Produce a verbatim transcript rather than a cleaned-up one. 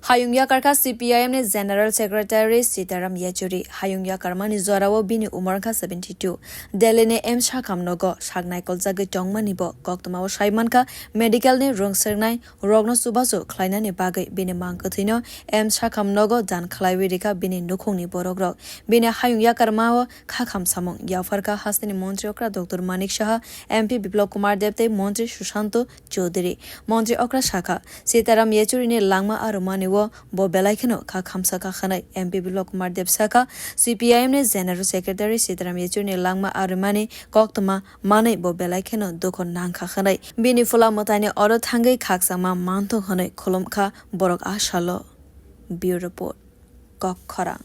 Hayung yakarkha C P I M ni General Secretary Sitaram Yechury. Hayung yakarmani jorao bini umor wngkha seventy two. Delhi ni M Sakham nogo sak naikolchagwi tongmani bo koktwmao saimankha medical ni rwngswrwngnai rokno chubachu khlainani bagwi bini mang kwthwino M Sakham nogo dan khlaiwi rikha bini nukhungni borokrok. Bini hayung yakarmao kha khamsamung yapharkha hasteni montri okra Doctor Manik Saha, M P Biplab Kumar Deb tei montri Sushanto Chowdhury. Montri okra sakha, Sitaram Yechurini langma arumani o bo belai kheno kha khamsa kha hwnwi. M P Biplab Kumar Deb sakha, C P I M ni General Secretary Sitaram Yechurini langma arumani koktwma manwi bo belai kheno dukho nangkha hwnwi. Bini phola mwtaini oro thangwi khakchangma manthok hwnwi khulumkha borok a salo. Bureau Report, Kok Khorang.